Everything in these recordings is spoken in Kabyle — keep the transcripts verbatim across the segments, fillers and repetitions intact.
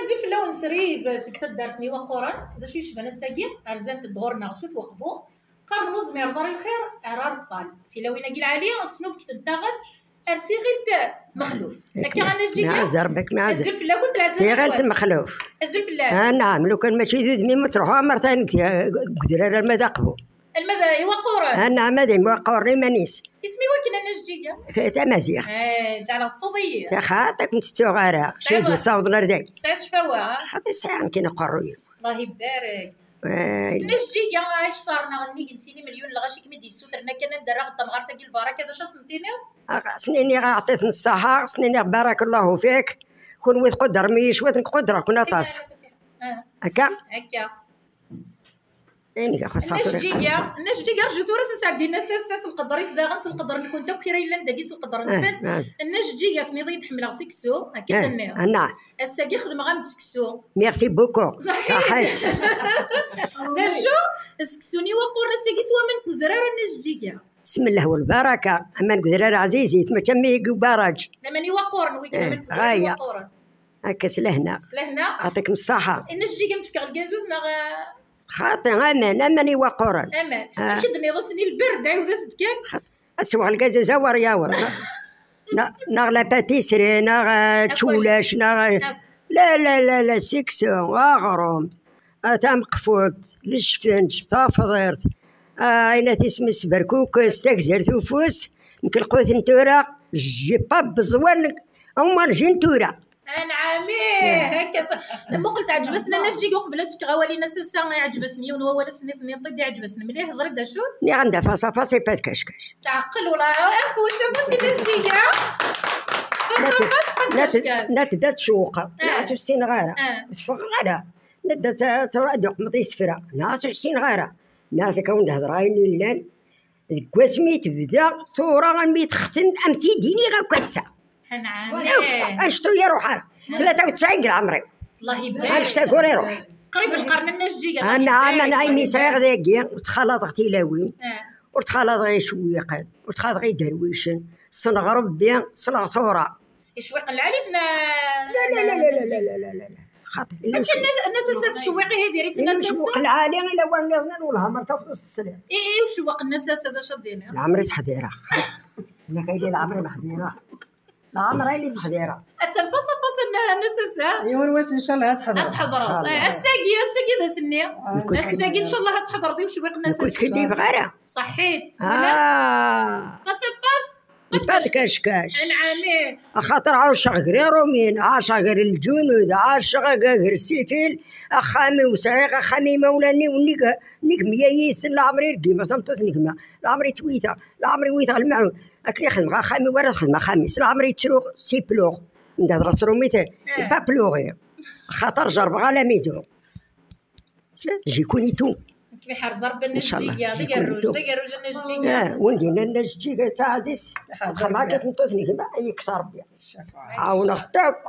Azul fell-awen srid seg taddart n Iwaqquren. D acu yecban ass-agi? Rzant-d ɣur-neɣ s At Weqbu. Qqaren ur zmireḍ ara i lxir, ar areṭṭal. Tilawin-agi lɛali, snubget n taɣet ar tiɣilt Mexluf. Akka a Nna Jeǧǧiga? Meɛzer, bak meɛzer. Azul fell-akent, lɛeslama-nkent. Tiɣilt Mexluf. Azul fell-ak. Ah, naɛam, lukan mačči d udem-im, ad truḥ ɛmer tain deg, deg udrar arma d Aqbu. Alma d Iwaqquren. Ah, naɛam, ad Iwaqquren iman-is. Isem-iw akken a Nna Jeǧǧiga? Tamaziɣt. Eh, ǧeɛleɣ tettuḍ-iyi. Xaṭi, ur ken-tettuɣ ara. Tesɛiḍ, cidi ssawḍen ar dagi. Tesɛiḍ ccfawa, ha? Xaṭi, sɛiɣ nekkini aqerruy-iw. Allah ibarek. Eh, Nna Jeǧǧiga, akter neɣ nnig n sin imilyun n lɣaci i kem-id-yessutren akken ad d-rreɣ tamɣart-agi lbaraka, d acu ad sen-tiniḍ? Ah, s-nini-ɣ aɛṭit n ṣṣaḥa, s-nini-ɣ barakallahu fik. Kunwi tqudrem-iyi cwiṭ, nekk qudreɣ-ken aṭas. Ah. Akka? Akka. Ayen i xuṣṣeɣ Nna tura. Jeǧǧiga, Nna Jeǧǧiga, rju tura s-, nesɛeddi Nna Sassa s lqedr-is daɣen, s lqedr-nkent akk kra yellan dagi, s lqedr-nsent. Eh, eh. Nna Jeǧǧiga, tenniḍ-iyi-d ḥemmleɣ seksu, akka i tenniḍ. Anna. Ass-agi xedmeɣ-am-d seksu. Merci beaucoup. Saḥit. Saḥit. D acu? Seksu n Iwaqquren ass-agi s waman n udrar a Nna Jeǧǧiga. Bismillah welbaraka. Aman n udrar ɛzizit, mačči am wigi n ubaraǧ. D aman n Iwaqquren, wigi d aman n udrar n Iwaqquren. Akka s lehna. S lehna. Yɛṭikem ṣṣaḥa. Nna Jeǧǧiga, am tefkeɣ lgazuz neɣ, eh? Xaṭi, aman, aman n Iwaqquren. Aman. Ah. Akken d-tenniḍ ass-nni lberd, ɛiwed-as-d kan. Xaṭi. Ad sweɣ lgazuz awer yawer. Neɣ, neɣ la pâtisserie, neɣ, eh, čulac, neɣ, eh, la, la, la, la, seksu, aɣrum, ah, tameqfult, lecfenǧ, tafḍirt, ah, ayen at isem-is berkukes, tagzert ufus, nekk lqut n tura, j'ai pas besoin, au moins j'ai n tura. Anɛam, ih, akka s-, muqel, teɛǧeb-asen a Nna Jeǧǧiga, uqbel ad s-fkeɣ awal i Nna Sassa, iɛǧeb-asen yiwen wawal ass-nni tenniḍ-t-id, iɛǧeb-asen mliḥ, ẓriɣ d acu. Nniɣ anda face à face, pas de cache-cache. Teɛqel wala, afus, afus i Nna Jeǧǧiga. Face à face, pas de cache-cache. La tedda tcewweq. Ah. Neɣ ur ssineɣ ara. Ah. Ur teffɣeɣ ara. Nedda tura ad d-uqmeḍ isefra. Neɣ ur ssineɣ ara. Neɣ akka wen-d-hedreɣ ayen yellan. Deg wasmi tebda, tura armi textem, am t-id-iniɣ akk ass-a. Anɛam. Akk, anect-a ur iruḥ ara. Tlata u tesɛin deg leɛmer-iw. Allah ibarek. Anect-a ur iruḥ. Qrib lqern a Nna Jeǧǧiga. Anɛam, anɛam, imi sɛiɣ dagi, ur ttxalaḍeɣ tilawin, ah, ur ttxalaḍeɣ icewwiqen, ur ttxalaḍeɣ iderwicen. Ssneɣ Rebbi, ssneɣ Tura. Icewwiqen lɛali-ten. La, la, la. Xaṭi. Akken Nna Sassa tettcewwiq ihi diri-tt Nna Sassa. Icewweq lɛali, ila war nniḍen, wellah ma tafeḍ s tesliḍ. I, i ucewweq n Nna Sassa d acu ad d-iniḍ? Leɛmer-is ḥdireɣ. Nekk ay d leɛmer-im ḥdireɣ. Leɛmer ay li seḥdireɣ. Attan face à face a Nna Sassa. Yiwen wass, ncallah, ad tḥeḍreḍ. Ad tḥeḍreḍ. Ncallah. Eh, ass-agi, ass-agi d ass-nni. Ah. Ass-agi, ncallah, ad tḥeḍreḍ i ucewwiq n Nna Sassa. Nekk ur skiddibeɣ ara. Saḥit. Ah. Face à face. Pas de cache-cache. Anɛam, ih. Axaṭer ɛaceɣ gar iṛumin, ɛaceɣ gar lǧunud, ɛaceɣ gar ssifil, axxam-iw sɛiɣ, axxam imawlan-iw, nnig, nnig meyya yisen, leɛmer i reggimeɣ tameṭṭut n gma, leɛmer i ttwiteɣ, leɛmer i witeɣ lmaɛun. Akken i xedmeɣ axxam-iw ara xedmeɣ axxam-is, leɛmer i ttruɣ si pluɣ. Nda d ɣas rumit, eh, pas pluɣi. Axaṭer jerbeɣ à la maison. J'ai connu tout. Nekk mi ḥerz Rebbi a Nna Jeǧǧiga, d agerruj, d agerruj a Nna Jeǧǧiga. Ah, win d-yennan Nna Jeǧǧiga d taɛzizt, xedmeɣ akka tmeṭṭut n gma, ay yekkes Rebbi. Ɛawneɣ-t akk.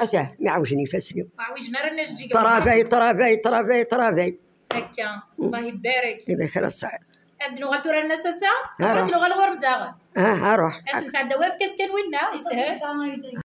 Ata, mi ɛewjen ifassen-iw. Ur ɛwijen ara a Nna Jeǧǧiga. Ṭrabay, ṭrabay, ṭrabay, ṭrabay. Akka, Allah ibarek. Ibarek ala ṣṣeḥ. Ad nuɣal tura a Nna Sassa? Ad nuɣal ɣur-m daɣen. Ah, aruḥ. Ad sen-sɛeddaw afkas kan winna, yeshel.